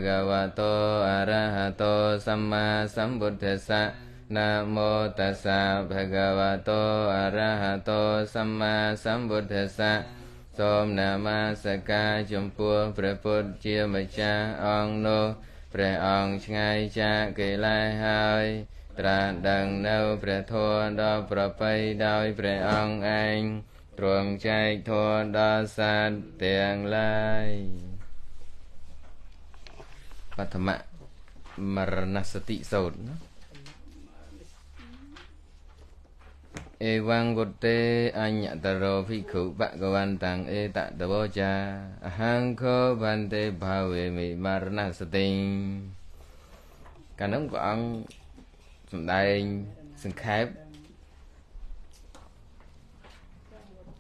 គវតោអរហតោសម្មាសម្ពុទ្ធស្សៈនមោតស្សៈភគវតោអរហតោសម្មាសម្ពុទ្ធស្សៈសូមនមស្ការចំពោះព្រះពុទ្ធជាម្ចាស់អង្គនោះព្រះអង្គឆ្ងាយចាកកិលេសហើយត្រាស់ដឹងនៅព្រះធម៌ដ៏ប្រពៃដោយព្រះអង្គឯងទ្រង់ចែកធម៌ដល់សត្វទាំងឡាយបឋមមរណសតិសូត្រណាអេវੰវុតេអញ្ញតរោភិក្ខុបកវន្តាំងអេតតវោចាអហង្ខោបន្តិභវេមិមរណសតិកាលនោះព្រះអង្គសម្ដែងសង្ខេប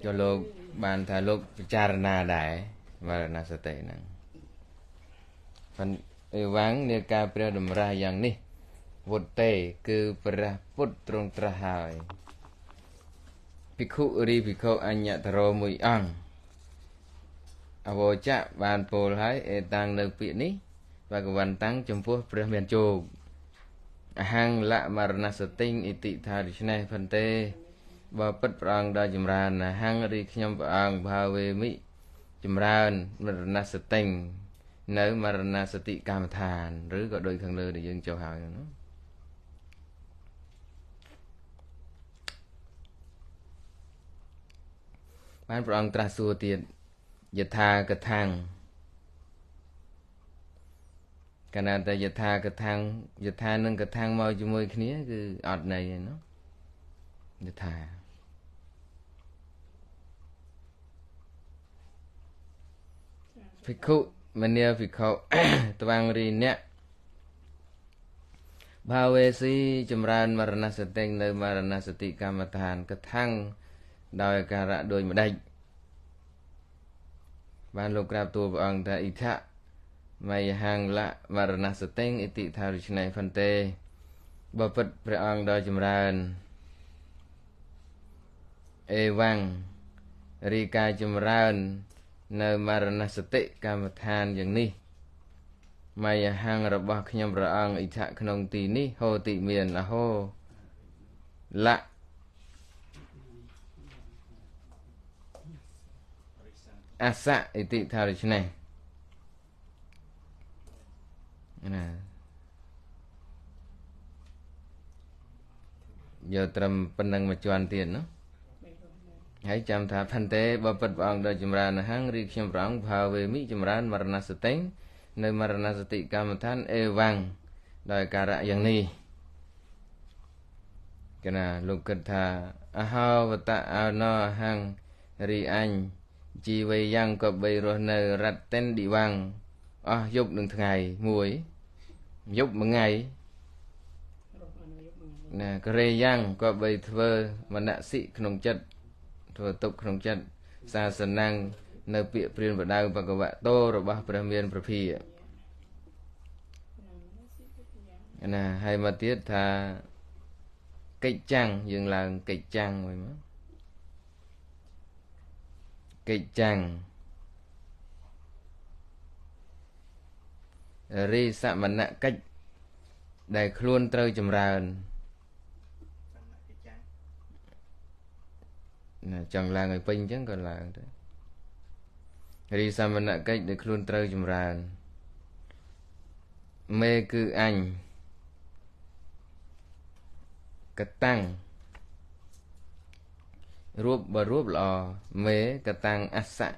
ចុះលោកបានថាលោកពិចារណាដែរមរណសតិហ្នឹងប៉ុន្តែអេវ៉ាំងនៃការព្រះតម្រាស់យ៉ាងនេះវុតេគឺព្រះពុទ្ធទ្រង់ត្រាស់ហើយភិក្ខុរីភិក្ខុអញ្ញតរោមួយអង្គអវោចៈបានពោលហើយអេតាំងនៅពាក្យនេះបកវន្តាំងចំពោះព្រះមានជោគអហង្លមរណសតិអ៊ីតិថាដូច្នេះផន្ទេបើពិតព្រះអង្គដល់ចម្រើនអហង្រីខ្ញុំព្រះអង្គභវេមិចម្រើនមរណសតិនៅមរណសតិកម្មដ្ឋានឬក៏ដូចខាងលើដែលយើងចុះហើយណាបានព្រះអង្គត្រាស់សួរទៀតយថាកថាំងកាលណាតែយថាកថាំងយថានិងកថាំងមកជាមួយគ្នាគឺអត់ន័យទេណាយថាភិក្ខុមនាភិក្ខុត្វាងរីអ្នកභវេស៊ីចម្រើនមរណសតិនៅមរណសតិកម្មដ្ឋានកថាំងដោយការៈដូចម្ដេចបានលោកក្រាបទូលព្រះអង្គថាអ៊ីថៈមយហង្លមរណសតិអ៊ីតិថាដូច្នេះផន្ទេបើពិតព្រះអង្គដល់ចម្រើនអេវ៉ាំងរីកាចម្រើននៅមរណសតិកម្មដ្ឋានយ៉ាងនេះមយហង្របស់ខ្ញុំព្រះអង្គអ៊ីថៈក្នុងទីនេះហោតិមានអហោលៈអសៈអ៊ីតិថាដូច្នេះណាយកត្រឹមប៉ុណ្ណឹងមួយជាន់ទៀតណាហើយចាំថាផន្ទេបើពិតព្រះអង្គដល់ចម្រើនអហង្ឬខ្ញុំព្រះអង្គභវេមិចម្រើនមរណសតិនៅមរណសតិកម្មដ្ឋានអេវ៉ាំងដោយការៈយ៉ាងនេះកណាលោកគិតថាអហោវតៈអោណអហង្រីអញជីវ័យយ៉ាងក៏បីរស់នៅរតិនឌីវ៉ាំងអស់យប់នឹងថ្ងៃមួយយប់មួយថ្ងៃណាក្រេយ៉ាងក៏បីធ្វើមនសិក្នុងចិត្តធ្វើទុកក្នុងចិត្តសាសនាងនៅពាក្យព្រានបដៅបកវតោរបស់ព្រះមានព្រះភិយណាហើយមកទៀតថាកិច្ចចាំងយើងឡើងកិច្ចចាំងមួយមកកិច្ចចាំងរីសមណកិច្ចដែលខ្លួនត្រូវចម្រើនណាចង់ឡើងឲ្យពេញអញ្ចឹងក៏ឡើងទៅរីសមណកិច្ចដែលខ្លួនត្រូវចម្រើនមេគឺអញកតាំងរូបបើរូបល្អមេកតាំងអសៈ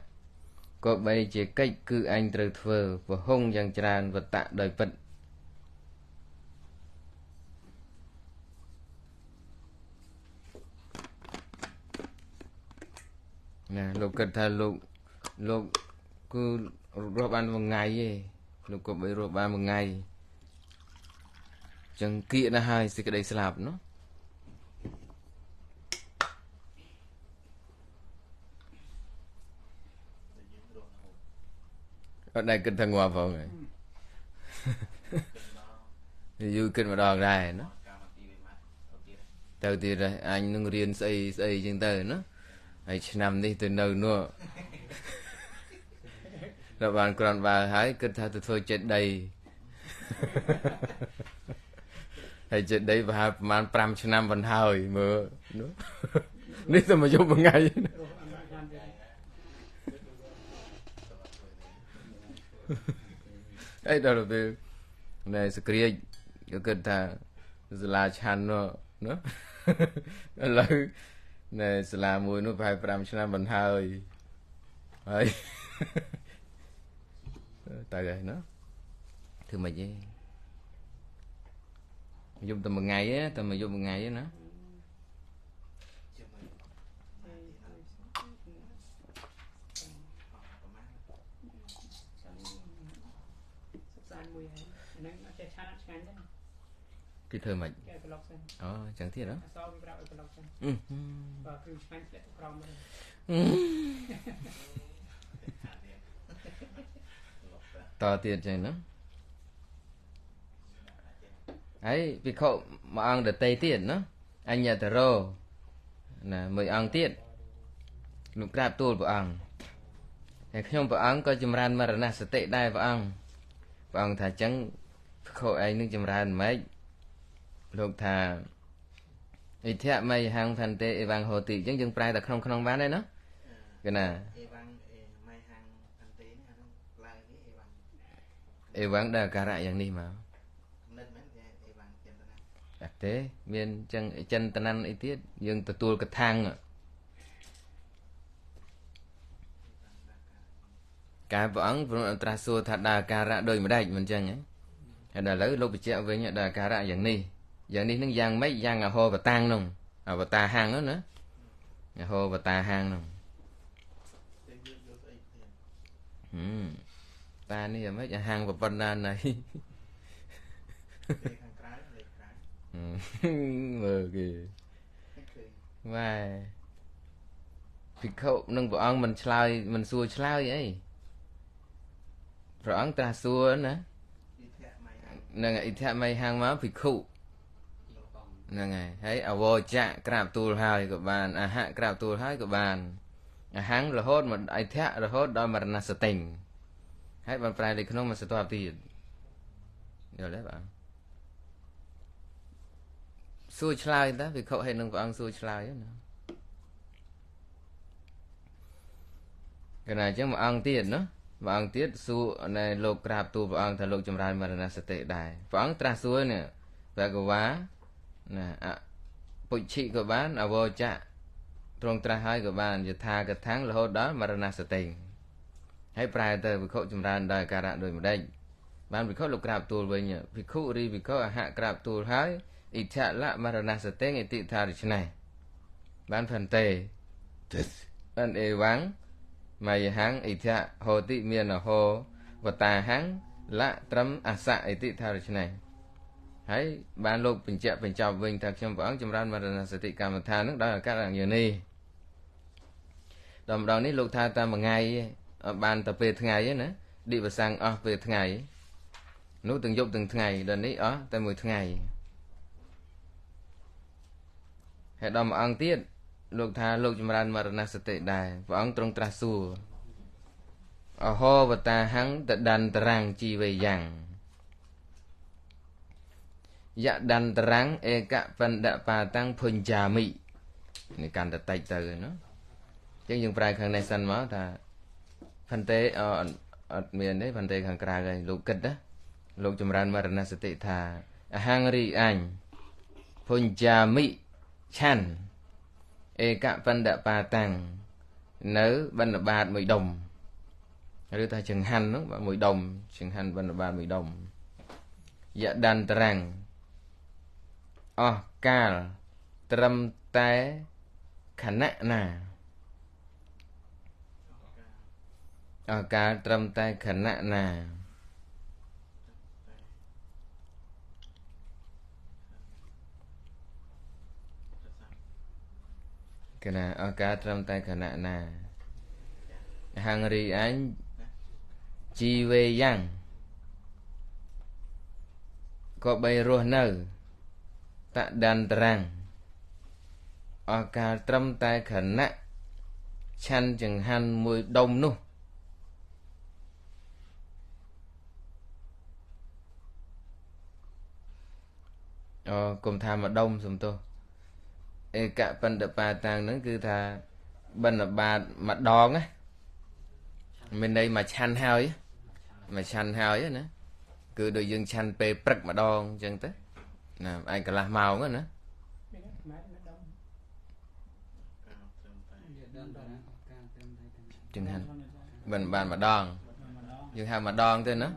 ក៏បីជាកិច្ចគឺអញត្រូវធ្វើពហុងយ៉ាងច្រើនវតៈដោយពិតណាលោកគិតថាលោកគឺរស់បានមួយថ្ងៃទេលោកក៏បីរស់បានមួយថ្ងៃចឹងគៀកណាស់ហើយសេចក្តីស្លាប់នោះអត់ដែលគិតថាងាប់ផងហើយយូរគិតម្ដងដែរណាទៅទៀតហើយអញនឹងរៀនស្អីស្អីចឹងទៅណាហើយឆ្នាំនេះទៅនៅនោះ ដល់បានគ្រាន់បើហើយគិតថាទៅធ្វើចេតិយហើយចេតិយប្រហែលប្រហែល5ឆ្នាំបណ្ហើយមើលនេះតែមួយយប់មួយថ្ងៃអីដល់ពេលណែសក្រាចក៏គិតថាសាលាឆាន់នោះណាឥឡូវណែសាលាមួយនោះប្រហែល5ឆ្នាំបណ្ហើយហើយទៅហើយណាធ្វើម៉េចទេយប់តែមួយថ្ងៃទេតែមួយយប់មួយថ្ងៃទេណាគេធ្វើម៉េចគេប្លុកសិនអូចឹងទៀតហ៎អសវាប្រាប់ឲ្យប្លុកសិនបើគឺឆ្ងាញ់ធ្លាក់ទៅក្រោមហ្នឹងតទៀតចឹងណាហើយភិក្ខុមួយអង្គដតីទៀតណាអញ្ញតរោណាមួយអង្គទៀតលោកក្រាបទូលព្រះអង្គហើយខ្ញុំព្រះអង្គក៏ចម្រើនមរណសតិដែរព្រះអង្គព្រះអង្គថាចឹងភិក្ខុឯងនឹងចម្រើនម៉េចលោកថាអិធៈមយហੰផន្ទេអេវ៉ាំងហោតិអញ្ចឹងយើងប្រែតែក្នុងក្នុងបានទេណាគេណាអេវ៉ាំងមយហੰផន្ទេនេះអានោះឡើងនេះអេវ៉ាំងអេវ៉ាំងដែលអាការៈយ៉ាងនេះមកនិតមែនទេអេវ៉ាំងចិន្តនាអត់ទេមានអញ្ចឹងចិន្តនអីទៀតយើងទទួលកថាំងការព្រះអង្គព្រះអង្គត្រាស់សួរថាដើរអាការៈដូចម្ដេចមិនអញ្ចឹងហ៎ហើយដល់ឥឡូវលោកបញ្ជាក់វិញដើរអាការៈយ៉ាងនេះយ៉ាងនេះនឹងយ៉ាងម៉េចយ៉ាងអហោបតាំងនោះអវតាហាំងនោះណាអហោបតាហាំងនោះតានេះយ៉ាងម៉េចហាំងប៉ុណ្ណាណៃខាងក្រៅលេខក្រៅមើលគេវ៉ែភិក្ខុនឹងព្រះអង្គមិនឆ្លើយមិនសួរឆ្លើយអីព្រះអង្គត្រាស់សួរណានឹងអិធៈមយហាំងមកភិក្ខុហ្នឹងហើយហើយអវចៈក្រាបទូលហើយក៏បានអហៈក្រាបទូលហើយក៏បានអហੰរហូតមកអិធៈរហូតដល់មរណសតិហើយបានប្រែលេខក្នុងមកសតបទៀតយល់ទេបាទសួរឆ្លើយតាភិក្ខុហើយនឹងព្រះអង្គសួរឆ្លើយណាកណាអញ្ចឹងមួយអង្គទៀតណាមួយអង្គទៀតសួរណែលោកក្រាបទូលព្រះអង្គថាលោកចម្រើនមរណសតិដែរព្រះអង្គត្រាស់សួរនេះភគវាណាអពុច្ឆិក៏បានអវចៈទ្រង់ត្រាស់ហើយក៏បានយថាកថាំងរហូតដល់មរណសតិហើយប្រែទៅភិក្ខុចម្រើនដោយការៈដូចម្ដេចបានភិក្ខុលោកក្រាបទូលវិញភិក្ខុរីភិក្ខុអហៈក្រាបទូលហើយអិធៈលមរណសតិអិតិថារិច្នេះបានផន្ទេបានអេវ៉ាំងមយហੰអិធៈហោតិមានហោវតាហੰលៈត្រឹមអសៈអិតិថារិច្នេះហើយបានលោកបញ្ជាក់បញ្ចប់វិញថាខ្ញុំព្រះអង្គចម្រើនមរណសតិកម្មដ្ឋាននឹងដោយអាការៈយ៉ាងនេះដល់ម្ដងនេះលោកថាតាមមួយថ្ងៃបានតែពេលថ្ងៃទេណាឌិវសាំងអស់ពេលថ្ងៃនោះទាំងយប់ទាំងថ្ងៃដល់នេះអស់តែមួយថ្ងៃហើយដល់មួយអង្គទៀតលោកថាលោកចម្រើនមរណសតិដែរព្រះអង្គទ្រង់ត្រាស់សួរអហោវតាហੰតដន្តរាំងជីវយ៉ាងយដន្តរាំងឯកបណ្ឌបាតាំងភុញ្ចាមិនេះកាន់តែតិចទៅណាអញ្ចឹងយើងប្រែខាងនេះសិនមកថាផន្ទេអត់មានទេផន្ទេខាងក្រៅហើយលោកគិតណាលោកចម្រើនមរណសតិថាអហង្រីអញភុញ្ចាមិឆាន់ឯកបណ្ឌបាតាំងនៅបណ្ឌបាតមួយដុំឬថាចង្ហាន់នោះបាទមួយដុំចង្ហាន់បណ្ឌបាតមួយដុំយដន្តរាំងអស់កាលត្រឹមតែខណៈណាអស់កាលត្រឹមតែខណៈណាកណាអស់កាលត្រឹមតែខណៈណាហង្រីអញជីវេយ៉ាងក៏បីរស់នៅតដន្តរាំងអស់កាលត្រឹមតែខណៈឆាន់ចង្ហាន់មួយដុំនោះ អូគុំថាម្ដុំសំទោសឯកបណ្ឌបាតាំងហ្នឹងគឺថាបណ្ឌបាតម្ដងណាមានន័យមួយឆាន់ហើយមួយឆាន់ហើយណាគឺដូចយើងឆាន់ពេលព្រឹកម្ដងអញ្ចឹងទៅណាឯងកន្លះម៉ោងណាចង្ហាន់មិនបានម្ដងយើងហៅម្ដងទៅណា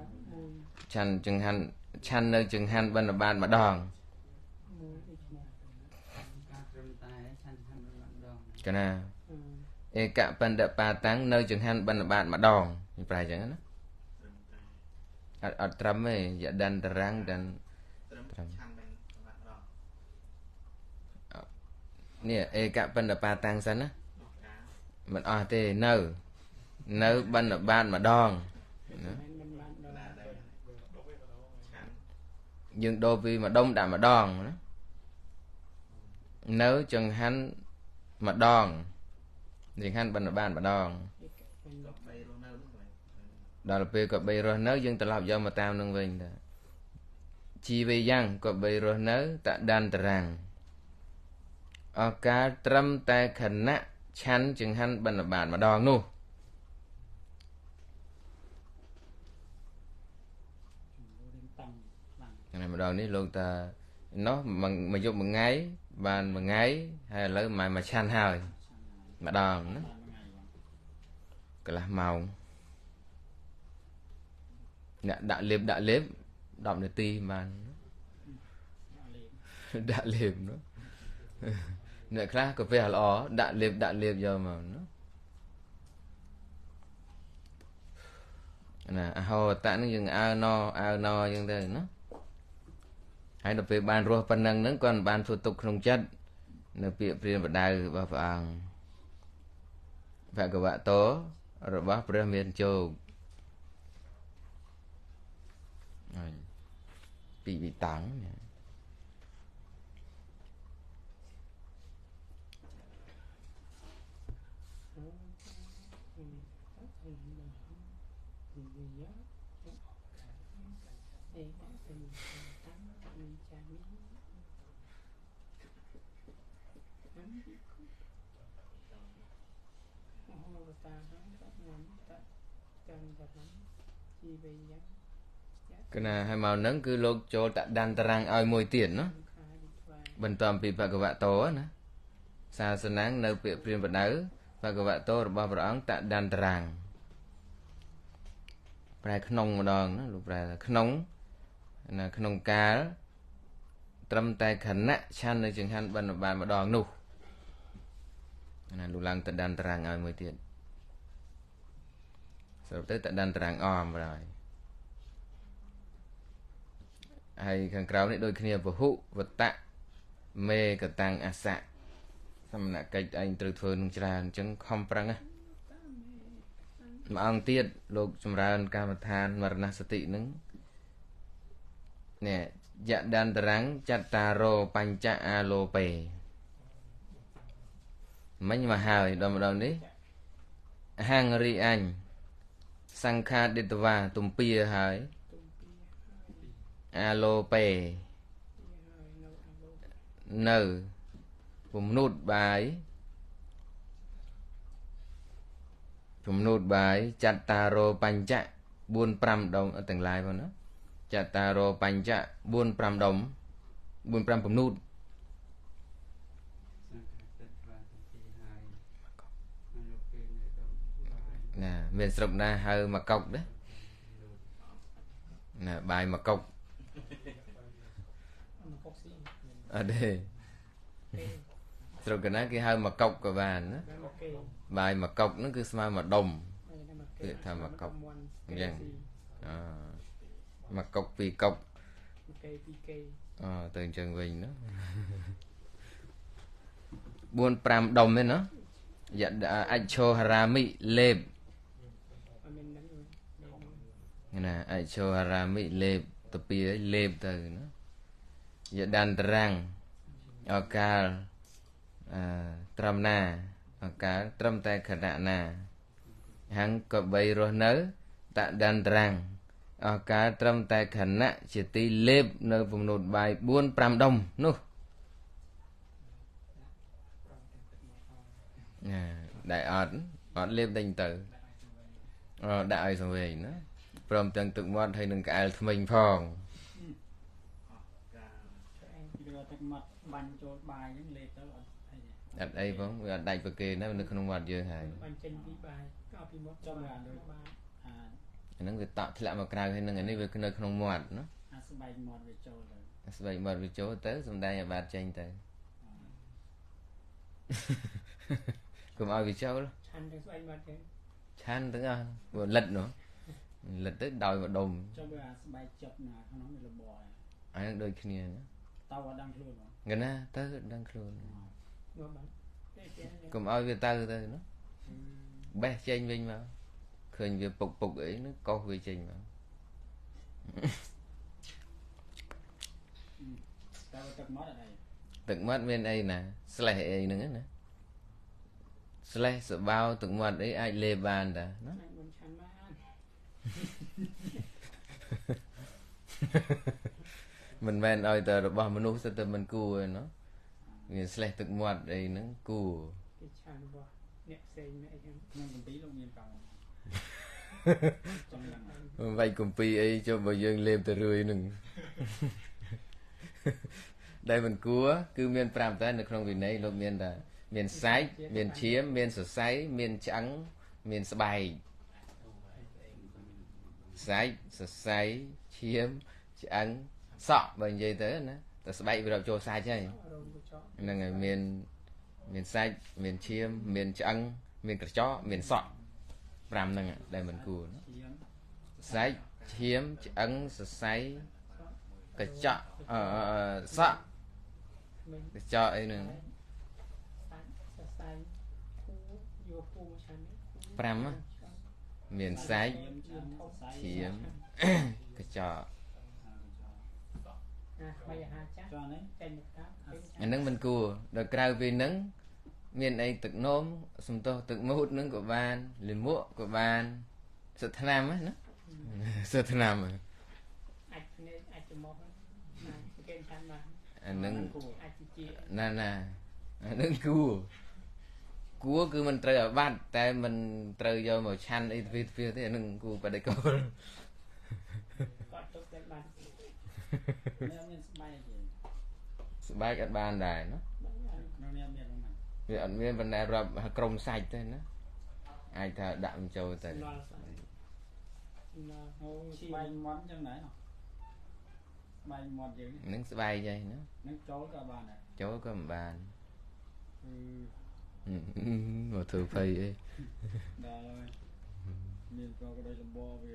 ឆាន់ចង្ហាន់ឆាន់នៅចង្ហាន់បណ្ឌបាតម្ដងកណាឯកបណ្ឌបាតាំងនៅចង្ហាន់បណ្ឌបាតម្ដងខ្ញុំប្រែអញ្ចឹងណាអត់ត្រឹមទេយដន្តរាំងដល់ត្រឹមនេះឯកបណ្ឌបាតាំងសិនណាមិនអស់ទេនៅបណ្ឌបាតម្ដងណាយើងដូរពីម្ដុំដាក់ម្ដងណានៅចង្ហាន់ម្ដងចង្ហាន់បណ្ឌបាតម្ដងដល់ពេលក៏បីរស់នៅយើងត្រឡប់យកមកតាមនឹងវិញតាជីវយ៉ាងក៏បីរស់នៅតដន្តរាំងអកាលត្រឹមតែខណៈឆាន់ចង្ហាន់បណ្ឌបាតម្ដងនោះថ្ងៃម្ដងនេះលោកតានោះមួយយប់មួយថ្ងៃបានមួយថ្ងៃហើយឥឡូវមួយឆាន់ហើយម្ដងណាកន្លះម៉ោងអ្នកដាក់លេប10នាទីបានដាក់លេបនោះអ្នកខ្លះក៏វាល្អដាក់លេបយកមកណាណាអហោតៈនឹងយើងអើណអើណអញ្ចឹងទៅណាហើយដល់ពេលបានរស់ប៉ុណ្ណឹងហ្នឹងគាត់បានធ្វើទុកក្នុងចិត្តនៅពាក្យព្រានបដៅរបស់ព្រះអង្គភគវតោរបស់ព្រះមានជោគហើយពីវិតាំងកណាហើយមកនឹងគឺលោកចូលតដន្តរាំងឲ្យមួយទៀតណាបន្តអំពីភគវតោណាសាសនានៅពាក្យព្រានបដៅភគវតោរបស់ព្រះអង្គតដន្តរាំងប្រែក្នុងម្ដងណាលោកប្រែក្នុងណាក្នុងកាលត្រឹមតែខណៈឆាន់នៅចង្ហាន់បណ្ឌបានម្ដងនោះណាលោកឡើងតដន្តរាំងឲ្យមួយទៀតសរុបទៅតដន្តរាំងអមហើយហើយខាងក្រៅនេះដូចគ្នាពហុវតៈមេកតាំងអសៈសមណកិច្ចឯងត្រូវធ្វើនឹងច្រើនអញ្ចឹងខំប្រឹងណាមួយអង្គទៀតលោកចម្រើនកម្មដ្ឋានមរណសតិនឹងនេះយដន្តរាំងចត្តារោបញ្ចអាលោបេមិញមកហើយដល់ម្ដងនេះហាងរីអញសង្ខាឌិតវាទំពាហើយអាលោបេនៅពំនូតបាយពំនូតបាយចត្តារោបញ្ចៈ4 5ដុំទាំងឡាយផងណាចត្តារោបញ្ចៈ4 5ដុំ4 5ពំនូតណាមានស្រុកណាហៅមកកុកដែរណាបាយមកកុកអត់ទេស្រុកកណាគេហៅមកកុកក៏បានណាបាយមកកុកហ្នឹងគឺស្មើមួយដុំគេថាមកកុកអញ្ចឹងអមកកុកពីរកុកអទៅអញ្ចឹងវិញណា4 5ដុំទេណាយអច្ឆោហរាមិលេបណាអច្ឆោហរាមិលេបទៅពីលេបទៅណាយដន្តរាំងអកាលត្រឹមណាអកាលត្រឹមតែខណៈណាហាងក៏បីរស់នៅតដន្តរាំង អស់កាលត្រឹមតែខណៈជាទីលេបនៅពំនូតបាយ4 5ដុំនោះណាដែលអត់លេបដេញទៅដាក់ឲ្យសង្វេងណាព្រមទាំងទឹកមាត់ហើយនឹងក្អែលថ្មិញផងទឹកមាត់បាញ់ចូលបាយហ្នឹងលេបទៅអត់អីអត់អីផងវាអត់ដាច់ប្រគេណានៅក្នុងមាត់យើងហើយបាញ់ចេញពីបាយក៏ពីមាត់ចូលអាដូចបាយអាហ្នឹងវាតក់ធ្លាក់មកក្រៅហើយនឹងអានេះវានៅក្នុងមាត់ណាអាស្បែកមាត់វាចូលទៅអាស្បែកមាត់វាចូលទៅសំដែងឲ្យបាត់ចេញទៅកុំឲ្យវាចូលឆាន់ទាំងស្បែកមាត់ទេឆាន់ទាំងអស់វាលិតនោះលិតទៅដោយម្ដុំចុះវាអាស្បែកចុកណាក្នុងវាលបអាហ្នឹងដូចគ្នាណាតើអត់ដឹងខ្លួនងណាទៅដឹងខ្លួនកុំឲ្យវាទៅទៅណាបេះចេញវិញមកឃើញវាពុកពុកអីហ្នឹងកោសវាចេញមកតើទឹកមាត់អីទឹកមាត់មានអីណាស្លេះអីហ្នឹងណាស្លេះសបោទឹកមាត់អីអាចលេបបានតាណាអាចមុនឆាន់បានមិនមែនឲ្យតែរបស់មនុស្សសិតតែមិនគួរឯណោះវាស្លេះទឹកមាត់អីហ្នឹងគួរគេឆាន់របស់អ្នកផ្សេងអីហ្នឹងក្នុងគម្ពីរលោកមានបងវាយគម្ពីរអីចុះបើយើងលេបទៅរឿយហ្នឹងដែលមិនគួរគឺមាន5តែនៅក្នុងវិន័យលោកមានតែមានសាច់មានឈាមមានសរសៃមានឆ្អឹងមានស្បែកសាច់សរសៃឈាមឆ្អឹងសក់បើនិយាយទៅណាតែស្បែកវារាប់ចូលសាច់ហើយហ្នឹងហើយមានសាច់មានឈាមមានឆ្អឹងមានក្រចកមានសក់5ហ្នឹងដែលមិនគួរណាសាច់ឈាមឆ្អឹងសរសៃក្រចកសក់ក្រចកអីហ្នឹង5មានសាច់ឈាមក្រចកអានឹងមិនគួរដល់ក្រៅពីនឹងមានអីទឹកនោមសំទោសទឹកមូតនឹងក៏បានលាមកក៏បានសិតថ្នាំណាសិតថ្នាំអាចភ្នែកអាចច្រមុះណាគេឆាន់បានអានឹងណាណាអានឹងគួរគួរគឺមិនត្រូវឲ្យបាត់តែមិនត្រូវយកមកឆាន់អីទ្វាទ្វាទេអានឹងគួរបដិកលគាត់ទុកតែបានមានស្បែកទេស្បែកអត់បានដែរណាក្នុងនេះមានហ្នឹងវាអត់មានបណ្ដារាប់ក្រុមសាច់ទេណាអាចថាដាក់បញ្ចូលទៅអូស្បែកមាត់ចឹងដែរស្បែកមាត់យើងហ្នឹងស្បែកហើយណាហ្នឹងចូលក៏បានដែរចូលក៏មិនបានមកធ្វើភ័យអីដល់ហើយមានក៏ដូចលបវា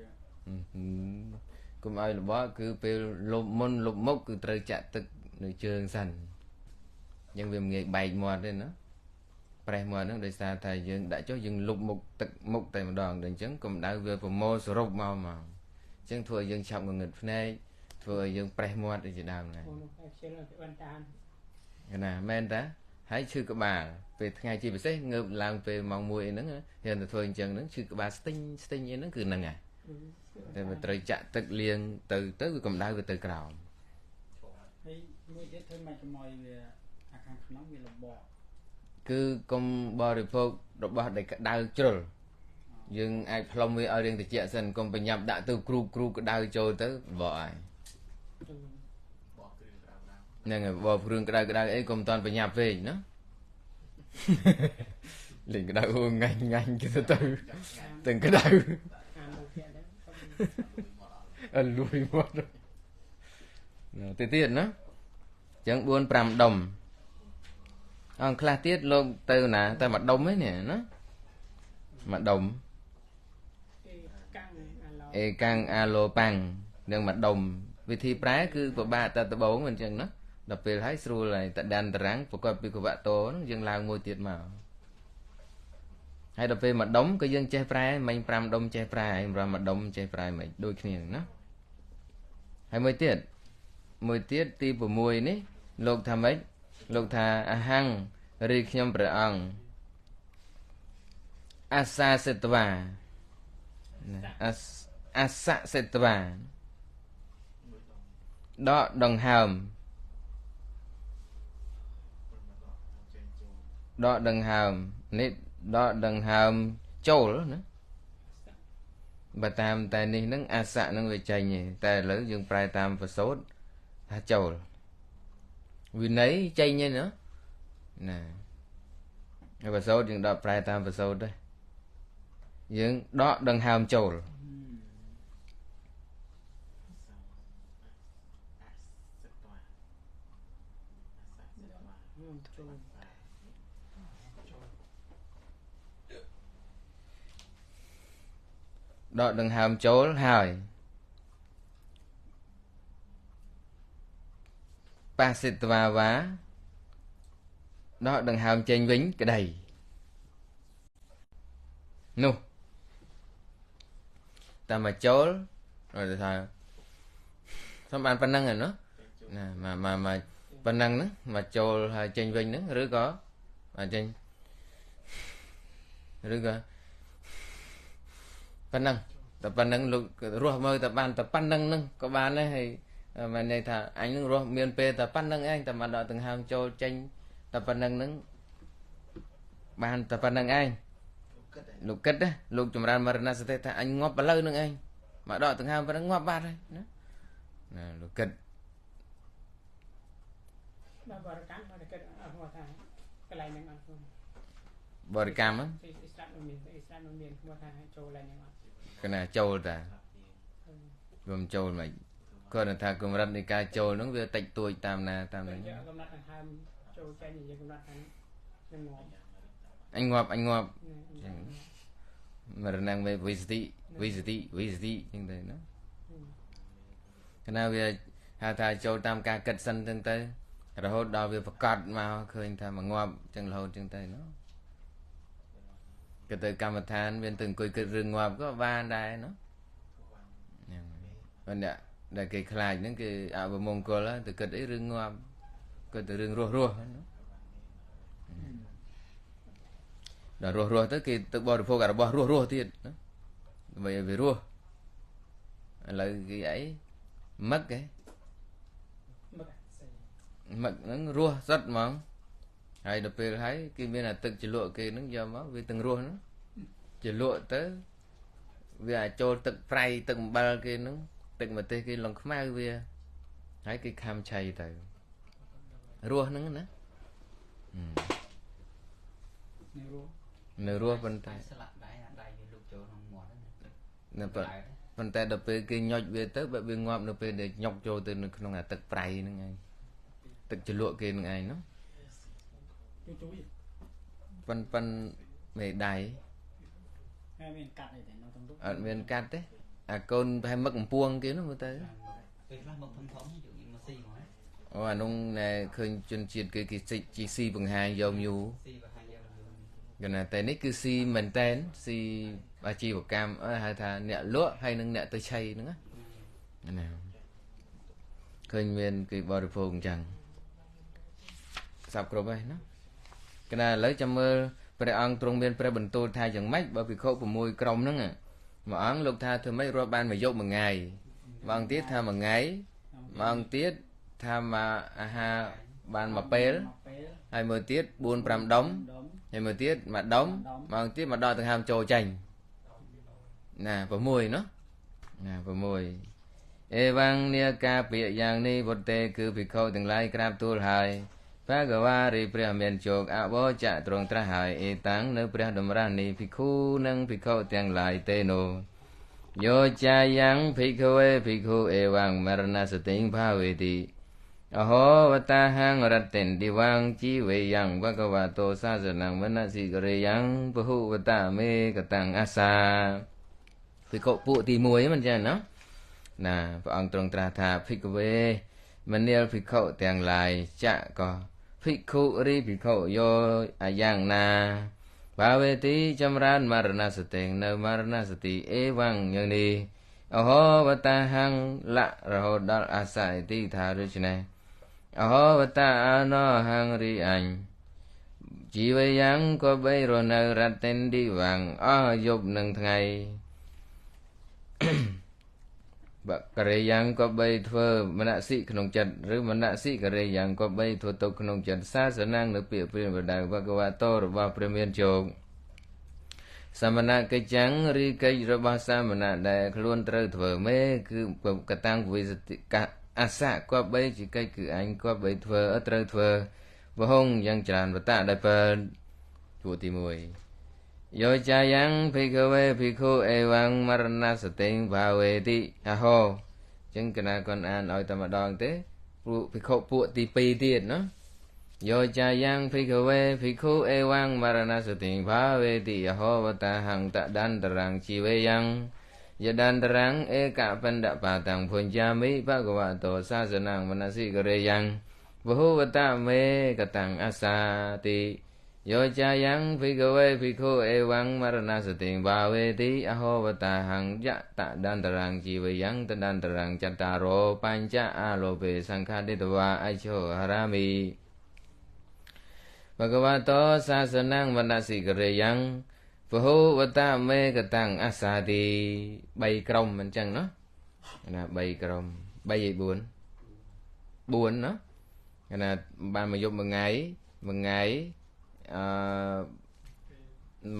កុំឲ្យលបគឺពេលលុបមុនលុបមុខគឺត្រូវចាក់ទឹកនៅជើងសិនអញ្ចឹងវាមិនងាយបែកមាត់ទេណាប្រេះមាត់ហ្នឹងដោយសារតែយើងដាក់ចុះយើងលុបមុខទឹកមុខតែម្ដងដល់អញ្ចឹងកម្ដៅវាប្រមូលសរុបមកអញ្ចឹងធ្វើឲ្យយើងឆាប់ងងឹតភ្នែកធ្វើឲ្យយើងប្រេះមាត់អីជាដើមណាណាមែនតាហើយឈឺក្បាលពេលថ្ងៃជាពិសេសងើបឡើងពេលម៉ោង1អីហ្នឹងហ៊ានទៅធ្វើអញ្ចឹងហ្នឹងឈឺក្បាលស្ទិញស្ទិញអីហ្នឹងគឺហ្នឹងហើយតែវាត្រូវចាក់ទឹកលាងទៅទៅវាកម្ដៅវាទៅក្រោមហើយមួយទៀតធ្វើម៉េចកុំឲ្យវាអាខាងក្នុងវាលបកគឺកុំបរិភោគរបស់ដែលក្តៅជ្រុលយើងអាចផ្លុំវាឲ្យរាងត្រជាក់សិនកុំប្រញាប់ដាក់ទៅគ្រូគ្រូក្តៅចូលទៅបកហើយហ្នឹងហើយបកគ្រឿងក្តៅក្តៅអីកុំតាន់ប្រញាប់ពេកណាលេងក្តៅងាញ់ងាញ់ទៅទៅទាំងក្តៅអលួយមកទៅទៀតណាចឹង4 5ដុំអង្គខ្លះទៀតលោកទៅណាតែមួយដុំឯនេះណាមួយដុំអេកាំងអាឡូប៉ាំងនឹងមួយដុំវិធីប្រែគឺពិបាកតែដបងមិនចឹងណាដល់ពេលហើយស្រួលហើយតដានតារាំងប្រកបពីកវៈតោហ្នឹងយើងឡើងមួយទៀតមកហើយដល់ពេលមួយដុំក៏យើងចេះប្រែមិញ5ដុំចេះប្រែហើយមួយដុំចេះប្រែមិនដូចគ្នាណាហើយមួយទៀតមួយទៀតទី6នេះលោកថាម៉េចលោកថាអហង្ឬខ្ញុំព្រះអង្គអាសាសិតវា អសសិតវាដកដង្ហើមដកដង្ហើមនេះដកដង្ហើមចូលណាបើតាមតែនេះនឹងអសៈនឹងវាចេញទេតែឥឡូវយើងប្រែតាមប្រសូតថាចូលវិន័យចេញទេណាណាហើយប្រសូតយើងដកប្រែតាមប្រសូតដែរយើងដកដង្ហើមចូលដកដង្ហើមចូលហើយបាសិតវាវ៉ាដកដង្ហើមចេញវិញក្តីនោះតាមមកចូលគេថាសំបានប៉ុណ្ណឹងហ្នឹងណាណាមកប៉ុណ្ណឹងហ្នឹងមកចូលហើយចេញវិញហ្នឹងឬក៏មកចេញឬក៏ប៉ុណ្ណឹងតែប៉ុណ្ណឹងលោករស់មើលតែបានតែប៉ុណ្ណឹងហ្នឹងក៏បានដែរហើយមានន័យថាអញនឹងរស់មានពេលតែប៉ុណ្ណឹងឯងតែមកដកដង្ហើមចូលចេញតែប៉ុណ្ណឹងហ្នឹងបានតែប៉ុណ្ណឹងឯងលោកគិតណាលោកចម្រើនមរណសតិថាអញងាប់ឥឡូវហ្នឹងឯងមកដកដង្ហើមប៉ុណ្ណឹងងាប់បាត់ហើយណាណាលោកគិតបាទបរិកម្មបរិគិតអត់ថាកន្លែងហ្នឹងអត់បរិកម្មហ្នឹងស្រាប់មានស្រាប់មានឈ្មោះថាចូលកន្លែងហ្នឹងអត់កណាចូលតាវាមិនចូលមិនគាត់ថាកម្រិតនៃការចូលហ្នឹងវាតិចតួចតាមណាតាមហ្នឹងកំណត់ដង្ហើមចូលចេញយើងកំណត់ថានឹងងាប់អញងាប់អញងាប់មរណងវិសតិវិសតិវិសតិចឹងទៅណាកណាវាហៅថាចូលតាមការគិតសិនចឹងទៅរហូតដល់វាប្រកាសមកឃើញថាមកងាប់ចឹងរហូតចឹងទៅណាក៏ទៅកម្មដ្ឋានមានទៅអង្គុយគិតរឿងងាប់ក៏បានដែរណាហ្នឹងប៉ុន្តែដែលគេខ្លាចហ្នឹងគេអវមង្គលទៅគិតអីរឿងងាប់គិតទៅរឿងរស់រស់ណាដល់រស់រស់ទៅគេទៅបរិភោគរបស់រស់រស់ទៀតណាដើម្បីឲ្យវារស់ឥឡូវគេអីមឹកហ៎មឹកហ្នឹងរស់សុទ្ធហ្មងហើយដល់ពេលហើយគេមានអាទឹកជ្រលក់គេហ្នឹងយកមកវាទាំងរស់ហ្នឹងជ្រលក់ទៅវាអាចចូលទឹកប្រៃទឹកអំបិលគេហ្នឹងទឹកម្ទេសគេលងខ្មៅវាហើយគេខំឆៃទៅរស់ហ្នឹងណានៅរស់ប៉ុន្តែស្លាក់ដៃដៃវាលុកចូលក្នុងមាត់ហ្នឹងប៉ុន្តែដល់ពេលគេញុចវាទៅបែបវាងាប់នៅពេលដែលញុកចូលទៅនៅក្នុងអាទឹកប្រៃហ្នឹងឯងទឹកជ្រលក់គេហ្នឹងឯងនោះប៉ិនប៉ិនមេដៃមានកាត់អីទេនៅក្នុងអត់មានកាត់ទេអាកូនប្រហែលមឹកកំពួងគេនោះមើលទៅពេលខ្លះមឹកធំធំយកមកស៊ីហ្មងអូអានោះណែឃើញជនជាតិគេគេជីស៊ីបង្ហាញយកយូស៊ីបង្ហាញយកយូកណាតែនេះគឺស៊ីមែនតែនស៊ីអាជីវកម្មហៅថាអ្នកលក់ហើយនឹងអ្នកទៅឆីហ្នឹងណាឃើញមានគេបរិភោគអញ្ចឹងសាប់គ្រប់ហើយណាកណាឥឡូវចាំមើលព្រះអង្គទ្រង់មានព្រះបន្ទូលថាយ៉ាងម៉េចបើភិក្ខុ6ក្រុមហ្នឹងមួយអង្គលោកថាធ្វើម៉េចរាប់បានមួយយប់មួយថ្ងៃមួយអង្គទៀតថាមួយថ្ងៃមួយអង្គទៀតថាមកអាហារបានមួយពេលហើយមួយទៀត4 5ដុំហើយមួយទៀតមួយដុំមួយអង្គទៀតមកដល់ដង្ហើមចូលចេញណា6ណោះណា6អេវ៉ាំងនាការពាក្យយ៉ាងនេះវត្តេគឺភិក្ខុទាំងឡាយក្រាបទូលហើយភគវារីព្រះមានជោគអវចៈទ្រង់ត្រាស់ហើយអេតាំងនៅព្រះតម្រាស់នេះភិក្ខុនិងភិក្ខុទាំងឡាយទេនោះយោចាយ៉ាងភិក្ខវេភិក្ខុអេវ៉ាំងមរណសតិងභវេតិអហោវតាហੰរតិនឌីវ៉ាំងជីវេយ៉ាងវកវតោសាសនំមនសិករិយ៉ាងពហុវតាមេកតាំងអាសាភិក្ខុពួកទី1មិនចឹងណាណាព្រះអង្គទ្រង់ត្រាស់ថាភិក្ខវេមនាលភិក្ខុទាំងឡាយចៈក៏ភិក្ខុរីភិក្ខុយោអាយ៉ាងណាបាវេទីចម្រើនមរណសតិនៅមរណសតិអេវ៉ាំងយ៉ាងនេះអហោវតាហੰលៈរហូតដល់អាស័យទីថាដូច្នេះអហោវតាអណោហੰរីអញជីវយ៉ាងក៏បីរស់នៅរតិនឌីវាំងអស់យប់នឹងថ្ងៃ បករិយ៉ាងក៏បីធ្វើមនសិក្នុងចិត្តឬមនសិករិយ៉ាងក៏បីធ្វើទុកក្នុងចិត្តសាសនានៅពាក្យព្រានបដៅវកវតោរបស់ព្រះមានជោគសមណកិច្ចੰឬកិច្ចរបស់សមណៈដែលខ្លួនត្រូវធ្វើមេគឺកតាំងវិសតិកអសៈក៏បីជាកិច្ចគឺអញក៏បីធ្វើត្រូវធ្វើវហងយ៉ាងច្រើនវតៈដែលបើជួទី1យោចាយ៉ាងភិក្ខវេភិក្ខុអេវੰមរណសតិបាវេតិអហោចឹងកណាគាត់អានឲ្យតែម្ដងទេពួកភិក្ខុពួកទី2ទៀតណាយោចាយ៉ាងភិក្ខវេភិក្ខុអេវੰមរណសតិបាវេតិអហោវតាហੰតដន្តរੰជីវេយ៉ាងយដន្តរੰឯកបណ្ឌបាតាំងភុញ្ចាមិភគវតោសាសនំមនសិករិយ៉ាងវហុវតមេកតាំងអសាតិយោចាយ៉ាងភិក្ខវេភិក្ខុអេវੰមរណសតិបាវេតិអហោវតាហੰយតដន្តរੰជីវយ៉ាងតដន្តរੰចតារោបញ្ចអាលោពេសង្ឃាទិតវាអច្ឆោហរាមិភគវតោសាសនំមនសិករិយ៉ាងពហុវតមេកតាំងអសាតិ3ក្រុមមិនចឹងណាណា3ក្រុម3ឯ4 4ណាណាបានមកយប់មួយថ្ងៃមួយថ្ងៃអឺ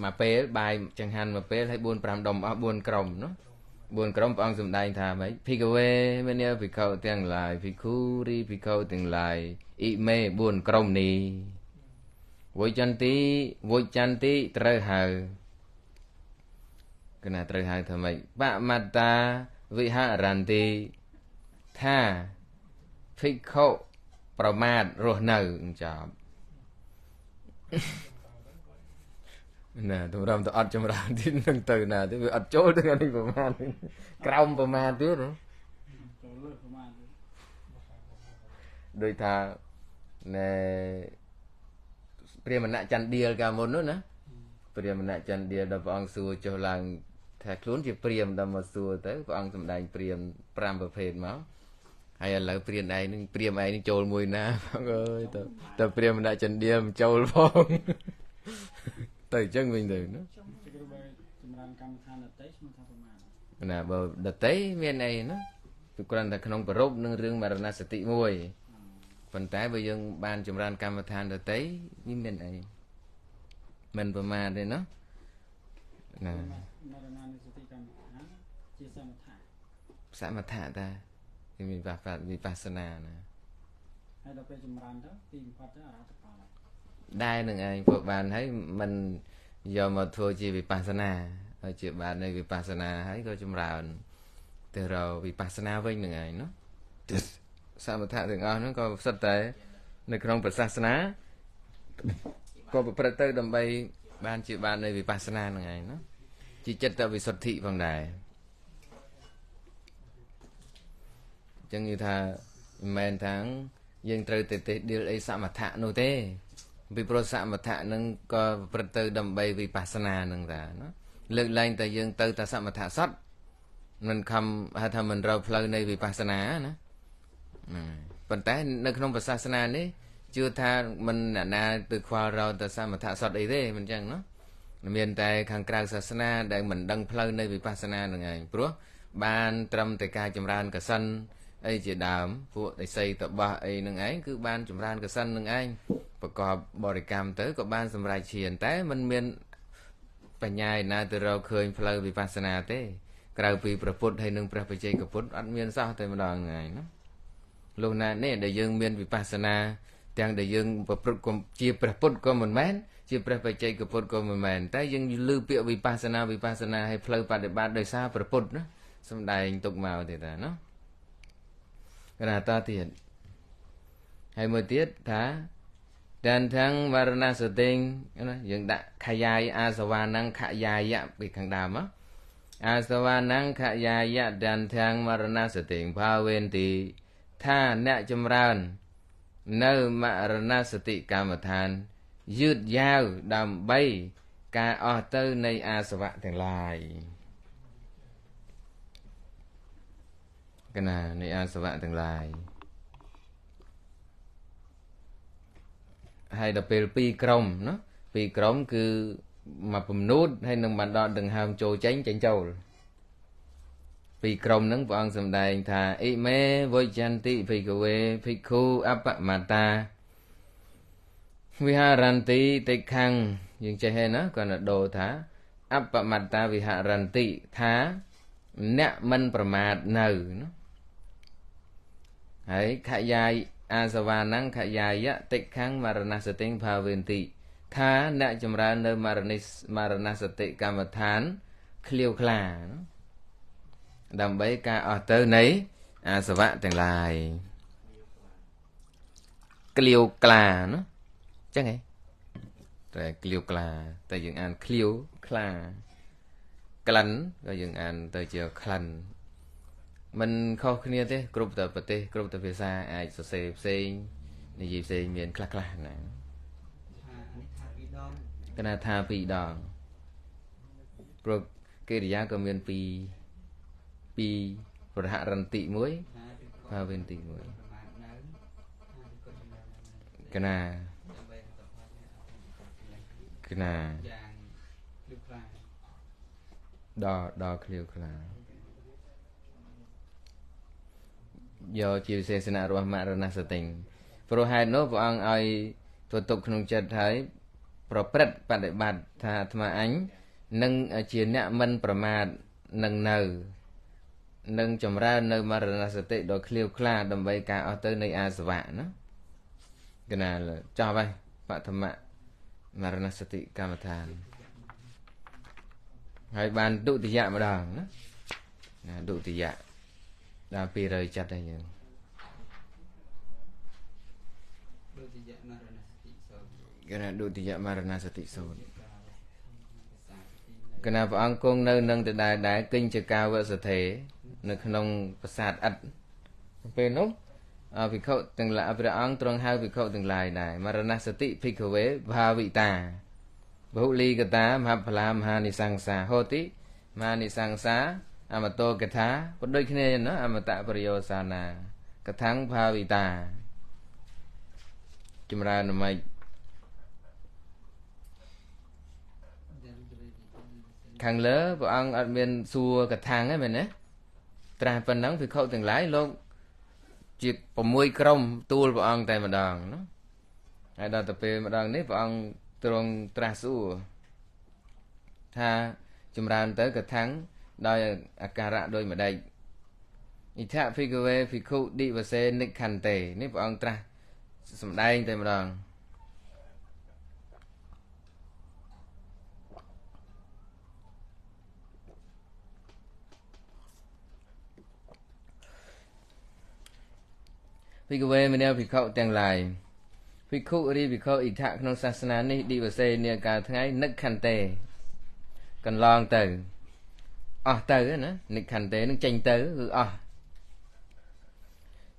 មួយពេលបាយចង្ហាន់មួយពេលហើយ4 5ដុំអស់4ក្រុមណា4ក្រុមព្រះអង្គសម្ដែងថាម៉េចភិក្ខវេមនាភិក្ខុទាំងឡាយភិក្ខុរីភិក្ខុទាំងឡាយអ៊ីមេ4ក្រុមនេះវុចន្តិវុចន្តិត្រូវហៅគណៈត្រូវហៅថាម៉េចបមត្តាវិហរន្តិថាភិក្ខុប្រមាទរស់នៅចប់ណាតម្រាំទៅអត់ចម្រើនទៀតនឹងទៅណាទេវាអត់ចូលទៅអានេះប្រមាទក្រោមប្រមាទទៀតណាចូលលើប្រមាទដូចថាណែព្រាហ្មណ៍ចន្ទៀលកាលមុននោះណាព្រាហ្មណ៍ចន្ទៀលដល់ព្រះអង្គសួរចុះឡើងថាខ្លួនជាព្រាហ្មណ៍ដល់មកសួរទៅព្រះអង្គសម្ដែងព្រាហ្មណ៍5ប្រភេទមកហើយឥឡូវព្រានឯងនឹងព្រាមឯងនឹងចូលមួយណាបងអើយទៅតែព្រាមណៈចន្ទាមិនចូលផងទៅអញ្ចឹងវិញទៅណាចម្រើនកម្មដ្ឋានដតីឈ្មោះថាប្រមាណណាបើដតីមានអីណាគឺគ្រាន់តែក្នុងប្រពនឹងរឿងមរណសតិមួយប៉ុន្តែបើយើងបានចម្រើនកម្មដ្ឋានដតីនេះមានអីមិនប្រមាទទេណាណាមរណសតិកម្មដ្ឋានជាសមថៈសមថៈតាមានវិបស្សនាណាហើយដល់ពេលចម្រើនទៅទីបំផុតទៅអរហត្តផលដែរនឹងឯងព្រោះបានហើយមិនយកមកធ្វើជាវិបស្សនាហើយជាបាននៃវិបស្សនាហើយក៏ចម្រើនទៅរកវិបស្សនាវិញនឹងឯងណាសមថៈទាំងអស់ហ្នឹងក៏សុទ្ធតែនៅក្នុងព្រះសាសនាក៏ប្រព្រឹត្តទៅដើម្បីបានជាបាននៃវិបស្សនានឹងឯងណាជាចិត្តវិសុទ្ធិផងដែរចឹងនិយាយថាមិនមែនថាយើងត្រូវទៅទេដៀលអីសមថៈនោះទេពីព្រោះសមថៈនឹងក៏ប្រព្រឹត្តទៅដើម្បីវិបស្សនានឹងតាណាលើកឡើងតែយើងទៅតែសមថៈសតមិនខំហៅថាមិនរកផ្លូវនៃវិបស្សនាណាប៉ុន្តែនៅក្នុងព្រះសាសនានេះជឿថាមិនអ្នកណាទៅខ្វល់រកតែសមថៈសតអីទេមិនចឹងណាមានតែខាងក្រៅសាសនាដែលមិនដឹងផ្លូវនៃវិបស្សនានឹងឯងព្រោះបានត្រឹមតែការចម្រើនកសិនអីជាដើមពួកឥសីតបះអីនឹងឯងគឺបានចម្រើនកសិននឹងឯងប្រកបបរិកម្មទៅក៏បានសម្រេចឈានតែมันមានបញ្ញាឯណាទៅរកឃើញផ្លូវវិបស្សនាទេក្រៅពីព្រះពុទ្ធហើយនិងព្រះបច្ចេកពុទ្ធអត់មានសោះតែម្ដងហ្នឹងឯងណាលោកណានេះដែលយើងមានវិបស្សនាទាំងដែលយើងប្រព្រឹត្តជាព្រះពុទ្ធក៏មិនមែនជាព្រះបច្ចេកពុទ្ធក៏មិនមែនតែយើងឮពាក្យវិបស្សនាវិបស្សនាហើយផ្លូវបដិបត្តិដោយសារព្រះពុទ្ធណាសំដែងទុកមកទេតាណាកណាតទៀតហើយមួយទៀតថាតានទាំងវរណសតិណាយើងដាក់ខយាយអាសវានੰខយាយៈពីខាងដើមអាសវានੰខយាយៈតានទាំងមរណសតិಭಾវេនទីថាអ្នកចម្រើននៅមរណសតិកម្មដ្ឋានយឺតយ៉ាវដើម្បីការអស់ទៅនៃអាសវៈទាំងឡាយកណានៃអាសវៈទាំងឡាយហើយដល់ពេលពីរក្រុមណាពីរក្រុមគឺមកពំនូតហើយនឹងបានដកដង្ហើមចូលចេញចេញចូល ពីក្រុមហ្នឹងព្រះអង្គសម្ដែងថាអ៊ីមេវចន្តិភិក្ខវេភិក្ខុអបមតាវិហារន្តិតិខੰយើងចេះហើយណាគាត់ទៅដូរថាអបមតាវិហរន្តិថាអ្នកមិនប្រមាទនៅណាហើយខយាយអាសវានੰខយាយតិខੰមរណសតិಭಾវេន្តិថាអ្នកចម្រើននៅមរណសតិកម្មដ្ឋានឃ្លាវខ្លាណាដើម្បីការអស់ទៅនៃអាសវៈទាំងឡាយក្លៀវក្លាណាចឹងហ៎តែក្លៀវក្លាតែយើងអានក្លៀវក្លាក្លិនក៏យើងអានទៅជាក្លិនមិនខុសគ្នាទេគ្រប់តែប្រទេសគ្រប់តែភាសាអាចសរសេរផ្សេងនិយាយផ្សេងមានខ្លះខ្លះណាកណាថាពីរដងព្រោះកិរិយាក៏មានពីរប្រហរន្តិមួយಭಾវេន្តិមួយកណាកណាដល់ឃ្លាវខ្លាយកជាវិសេសនៈរបស់មរណសតិព្រោះហេតុនោះព្រះអង្គឲ្យធ្វើទុកក្នុងចិត្តហើយប្រព្រឹត្តបដិបត្តិថាអាត្មាអញនឹងជាអ្នកមិនប្រមាទនឹងនៅនឹងចម្រើននៅមរណសតិដ៏ឃ្លាវខ្លាដើម្បីការអស់ទៅនៃអាសវៈណាកណាចប់ហើយបឋមមរណសតិកម្មដ្ឋានហើយបានទុតិយម្ដងណាណាទុតិយដល់200ចិត្តហើយយើងទុតិយមរណសតិសូត្រកណាទុតិយមរណសតិសូត្រកណាព្រះអង្គគង់នៅនឹងដដែលដែរគញ្ចកាវសថេនៅក្នុងប្រាសាទឥដ្ឋពេលនោះភិក្ខុទាំងឡាយព្រះអង្គទ្រង់ហៅភិក្ខុទាំងឡាយដែរមរណសតិភិក្ខវេಭಾវិតាបហុលីកតាមហផលាមហានិសង្សាហោតិមហានិសង្សាអមតោកថាក៏ដូចគ្នាណាអមតប្រយោសានាកថាំងಭಾវិតាចម្រើនមិនខាងលើព្រះអង្គអត់មានសួរកថាំងទេមែនទេត្រាស់ប៉ុណ្ណឹងភិក្ខុទាំងឡាយលោកជា6ក្រុមទូលព្រះអង្គតែម្ដងណាហើយដល់ទៅពេលម្ដងនេះព្រះអង្គទ្រង់ត្រាស់សួរថាចម្រើនទៅកថាំងដោយអាការៈដោយម្ដេចអិថភិក្ខវេភិក្ខុឌិវសេនិខន្ទេនេះព្រះអង្គត្រាស់សម្ដែងតែម្ដងភិក្ខវេមនាភិក្ខុទាំងឡាយភិក្ខុរីភិក្ខុអិថៈក្នុងសាសនានេះឌិវសេនាកាលថ្ងៃនិខន្ទេកន្លងទៅអស់ទៅណានិខន្ទេនឹងចេញទៅគឺអស់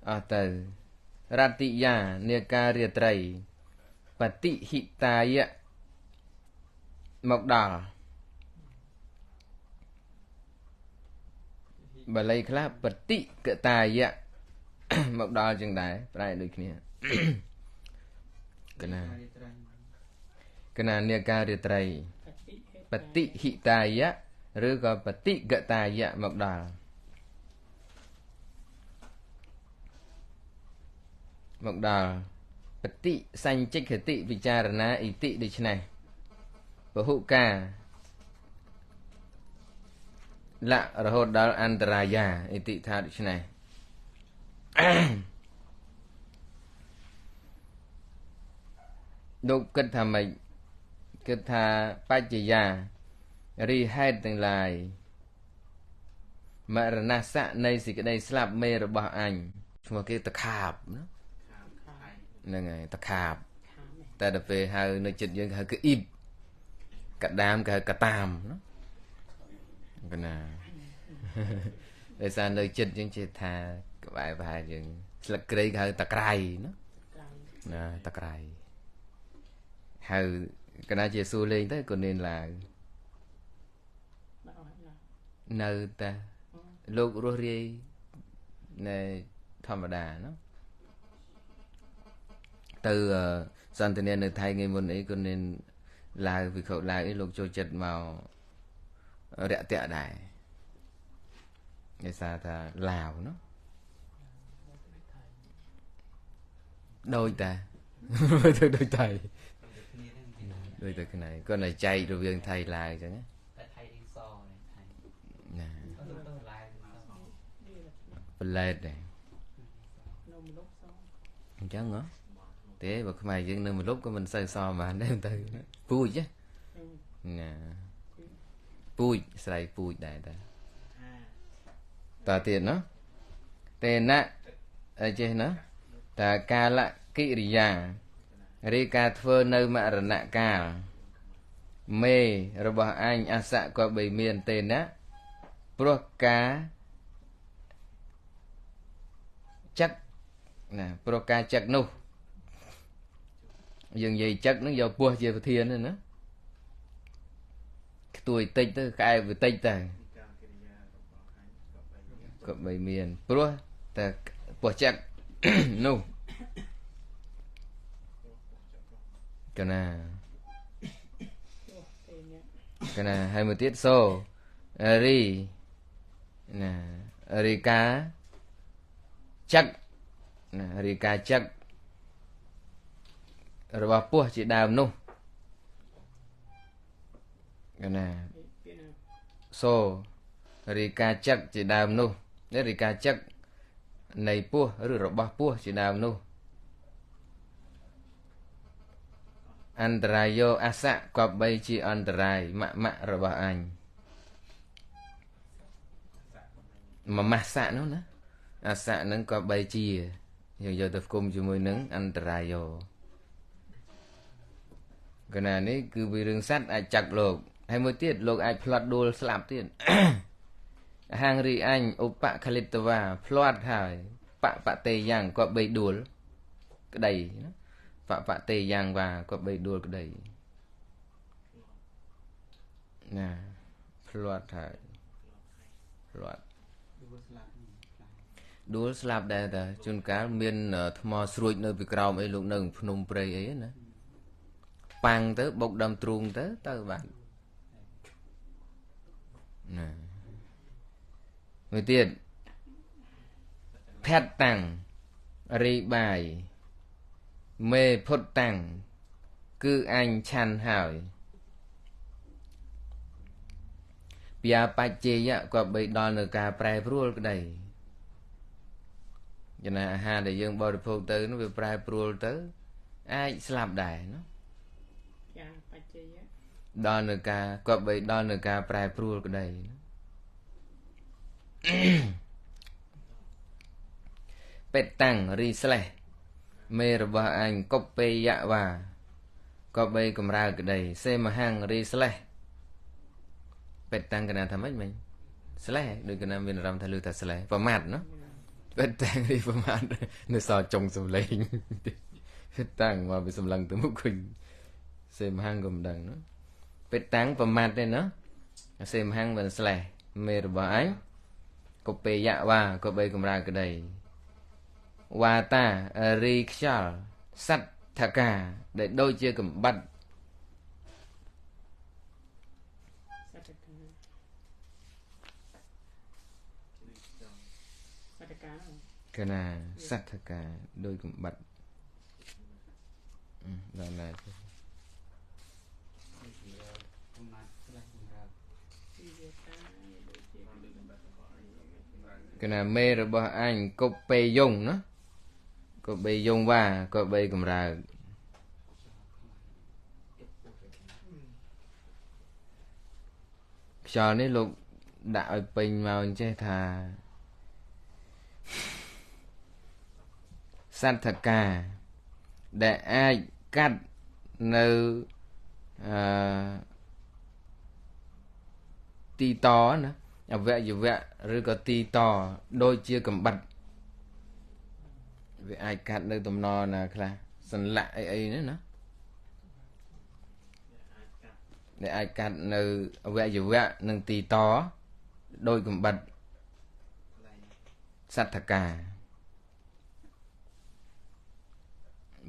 អស់ទៅរតិយានាការាត្រីបតិហិតាយៈមកដល់បាលីខ្លះបតិកតាយៈមកដល់ចឹងដែរប្រែដូចគ្នាកណាកណានាការាត្រីបតិហិតាយៈឬក៏បតិកតាយៈមកដល់មកដល់បតិសញ្ជិខតិពិចារណាអ៊ីតិដូច្នេះពហុកាលៈរហូតដល់អន្តរាយាអ៊ីតិថាដូច្នេះលោកគិតថាម៉េចគិតថាបច្ចយារីហេតុទាំងឡាយមរណសៈនៃសេចក្តីស្លាប់មេរបស់អញឈ្មោះគេតខាបណាហ្នឹងហើយតខាបតែដល់ពេលហៅនៅចិត្តយើងហៅគឺអ៊ីបកដាមគេហៅកតាមណាកណាដោយសារនៅចិត្តយើងចេះថាក្បែរប្រហែលយើងស្លឹកគ្រៃគេហៅតក្រៃណាណាតក្រៃហៅកណាជាសួរលេងទៅក៏នេនឡាវនៅតែលោករស់រាយនៅធម្មតាណាទៅសន្ទនានៅថៃថ្ងៃមុនអីក៏នេនឡាវវិខុឡាវអីលោកចូលចិត្តមករយៈដែរ ដោយសារថាឡាវនោះដូចតាទៅដូចថៃដូចតែគ្នាគាត់តែចែករវាងថៃឡាវអញ្ចឹងតែថៃរៀងសថៃណាប្លែតដែរអញ្ចឹងហ៎ទេបើខ្មែរយើងនៅម្លប់ក៏មិនសូវសហ្មងដែរទៅពូជណាពូជស្រ័យពូជដែរតាតទៀតណាតេណៈអីចេះណាតាកាលកិរិយារីការធ្វើនៅមរណកាលមេរបស់អញអសៈក៏បីមានទេណាព្រោះការចឹកណាព្រោះការចឹកនោះយើងនិយាយចឹកនឹងយកពោះជាប្រធានណាខ្ទួយតិចទៅក្អែកវាតិចទៅក៏បីមានព្រោះតែពោះចឹកនោះកណាកណាហើយមួយទៀតសូរីណារីកាចឹកណារីកាចឹករបស់ពោះជាដើមនោះកណាសូរីកាចឹកជាដើមនោះរីកាចឹកនៃពោះឬរបស់ពោះជាដើមនោះអន្តរាយោអសៈក៏បីជាអន្តរាយមមៈរបស់អញមមសៈនោះណាអសៈនឹងក៏បីជាយើងយកទៅផ្គុំជាមួយនឹងអន្តរាយោកណានេះគឺវារឿងសត្វអាចចាក់លោកហើយមួយទៀតលោកអាចផ្្លាត់ដួលស្លាប់ទៀតហាងរីអញឧបខលិតវាផ្្លាត់ហើយបបតេយ៉ាងក៏បីដួលក្តីណាបបតេយ៉ាងវ៉ាក៏បីដួលក្តីណាផ្្លាត់ហើយផ្្លាត់ដួលស្លាប់ដែរតាជួនកាលមានថ្មស្រួចនៅពីក្រោមអីលោកនៅភ្នំព្រៃអីណាប៉ាំងទៅបុកដើមទ្រូងទៅទៅបាទណាមួយទៀតភ័តតាំងរីបាយមេផុតតាំងគឺអញឆាន់ហើយព្យាបច្ចេយៈក៏បីដល់នៅការប្រែប្រួលក្តីចំណាអាហារដែលយើងបរិភោគទៅនោះវាប្រែប្រួលទៅអាចស្លាប់ដែរណាយាបច្ចេយៈដល់នៅការក៏បីដល់នៅការប្រែប្រួលក្តីពេតតាំងរីស្លេះមេរបស់អញកុបពេយៈវ៉ាក៏បីកម្រើក្តីសេមហាំងរីស្លេះពេតតាំងកណាថាម៉េចមិញស្លេះដូចកណាមានអារម្មណ៍ថាលឺថាស្លេះប្រមាថណាពេតតាំងរីប្រមាថនៅសល់ចុងសំឡេងពេតតាំងមកពីសម្លឹងទៅមុខឃើញសេមហាំងក៏មិនដឹងណាពេតតាំងប្រមាថទេណាសេមហាំងមិនស្លេះមេរបស់អញកុបពេយៈវ៉ាក៏បីកម្រើក្តីវ៉ាតារីខ្យល់សត្ថកាដែលដូចជាកំបិតកណាសត្ថកាដូចកំបិតដល់ណាកណាមេរបស់អញកុបពេយងណាក៏បីយងវ៉ាក៏បីកម្រើកខ្យល់នេះលោកដាក់ឲ្យពេញមកអញ្ចេះថាសត្ថកាដែលអាចកាត់នៅអឺទីតណាអវយវៈឬក៏ទីតដូចជាកំបិតវាអាចកាត់នៅតំណណាខ្លះសន្លាក់អីអីហ្នឹងណាដែលអាចកាត់នៅអវយវៈនិងទីតដោយកំបិតសត្ថកា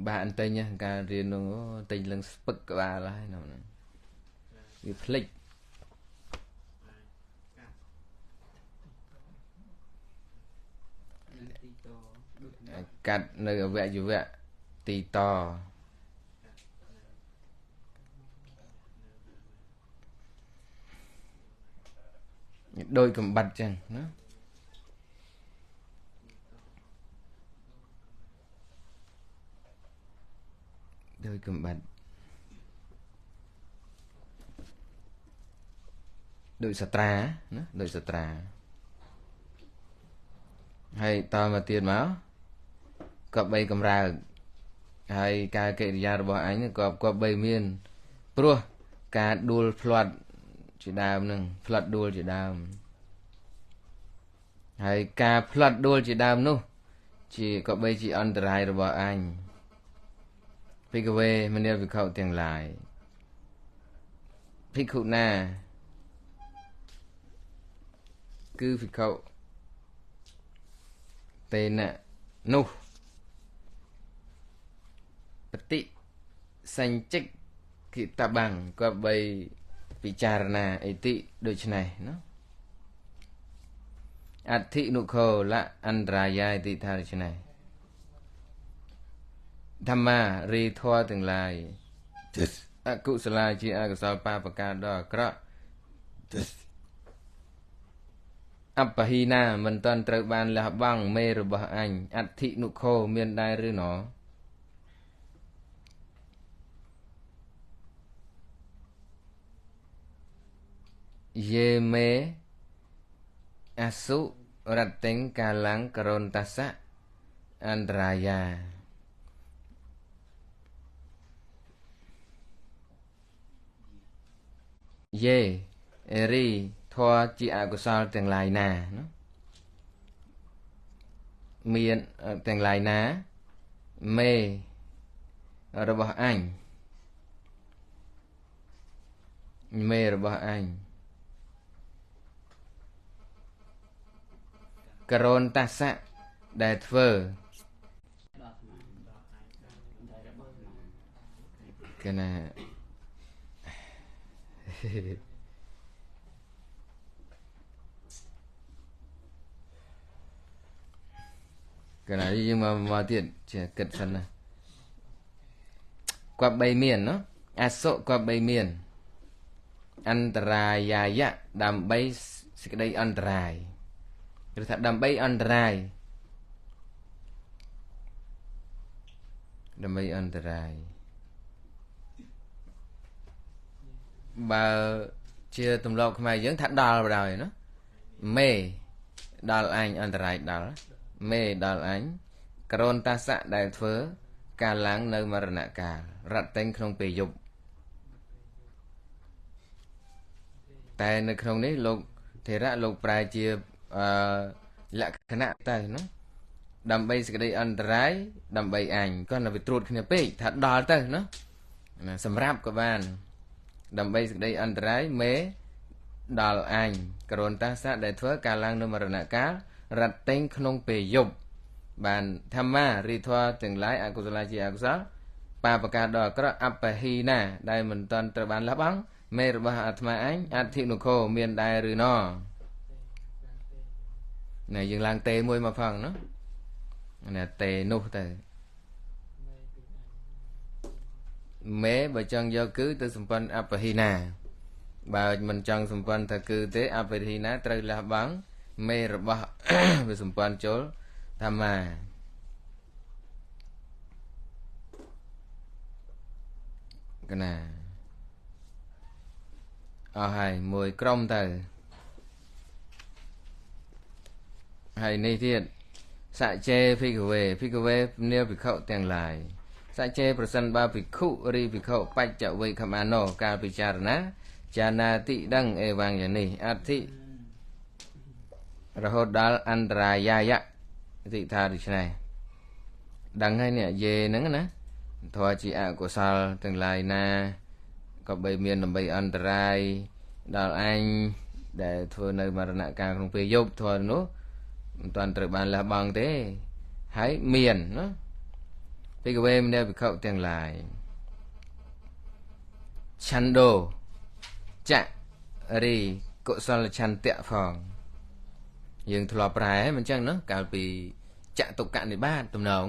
បាទអន្ទិញការរៀននោះទិញលឹងស្ពឹកក្បាលហើយនោះវាភ្លេច កាត់នៅអវយវៈទីតដោយកំបាត់ចឹងណាដោយកំបាត់ដោយសត្រាណាដោយសត្រាហើយតមកទៀតមកក៏បីកម្រើកហើយការកិរិយារបស់អញក៏បីមានព្រោះការដួលផ្លាត់ជាដើមនឹងផ្លាត់ដួលជាដើមហើយការផ្លាត់ដួលជាដើមនោះជាក៏បីជាអន្តរាយរបស់អញភិក្ខវេមនាលភិក្ខុទាំងឡាយភិក្ខុណាគឺភិក្ខុតេនៈនោះបតិសញ្ជិគិតបាំងក៏បីពិចារណាអិតិដូច្នេះណាអធិនុខោលៈអន្តរាយាតិថាដូច្នេះធម្មារីធម៌ទាំងឡាយអកុសលាជាអកុសលបាបការដ៏អាក្រក់អបហីណាមិនតាន់ត្រូវបានលះបង់មេរបស់អញអធិនុខោមានដែរឬណយេមេអសុរតិងកាលੰករនតសៈអន្តរាយាយេរីធម៌ជាអកុសលទាំងឡាយណាមានទាំងឡាយណាមេរបស់អញមេរបស់អញករនតសៈដែលធ្វើកណាកណាយើងមកទៀតជាគិតសិនណាគាត់បីមានណាអសុគាត់បីមានអន្តរាយាយៈដើម្បីសេចក្តីអន្តរាយឬថាដើម្បីអន្តរាយដើម្បីអន្តរាយបើជាទម្លាប់ខ្មែរយើងថាដល់បណ្ដោយណាមេដល់អញអន្តរាយដល់មេដល់អញករនតសៈដែលធ្វើការឡើងនៅមរណកាលរតិញក្នុងពេលយប់តែនៅក្នុងនេះលោកថេរៈលោកប្រែជាលក្ខណៈទៅណាដើម្បីសេចក្តីអន្តរាយដើម្បីអញគាត់នៅវាត្រួតគ្នាពេកថាដល់ទៅណាសម្រាប់ក៏បានដើម្បីសេចក្តីអន្តរាយមេដល់អញករនតសៈដែលធ្វើការឡើងនៅមរណកាលរតិញក្នុងពេលយប់បានធម្មារីធម៌ទាំងឡាយអកុសលាជាអកុសលបាបការដ៏អាក្រក់អបហីណាដែលមិនទាន់ត្រូវបានលះបង់មេរបស់អាត្មាអញអធិនុខោមានដែរឬណណែយើងឡើងតេមួយមកផងណាណែតេនោះទៅមេបើចង់យកគឺទៅសម្ព័ន្ធអបហីណាបើមិនចង់សម្ព័ន្ធថាគឺទេអបហីណាត្រូវលះបង់មេរបស់វាសម្ព័ន្ធចូលធម្មាកណាអស់ហើយមួយក្រុមទៅហើយនេះទៀតសច្ចេភិក្ខវេភិក្ខវេនាភិក្ខុទាំងឡាយសច្ចេប្រសិនបើភិក្ខុរីភិក្ខុបច្ចវេខមាណោកាលពិចារណាចានាតិដឹងអេវងយ៉ាងនេះអធិរហូតដល់អន្តរាយាយៈតិថាដូច្នេះដឹងហើយនេះយេហ្នឹងណាធម៌ជាអកុសលទាំងឡាយណាក៏បីមានដើម្បីអន្តរាយដល់អញដែលធ្វើនៅមរណកាលក្នុងពេលយប់ធម៌នោះមិនទាន់ត្រូវបានលះបង់ទេហើយមានណាភិក្ខវេមនាភិក្ខុទាំងឡាយឆន្ទោចរីកុសលឆន្ទៈផងយើងធ្លាប់ប្រែមិនចឹងណាកាលពី ចតុកនិបាតទំនង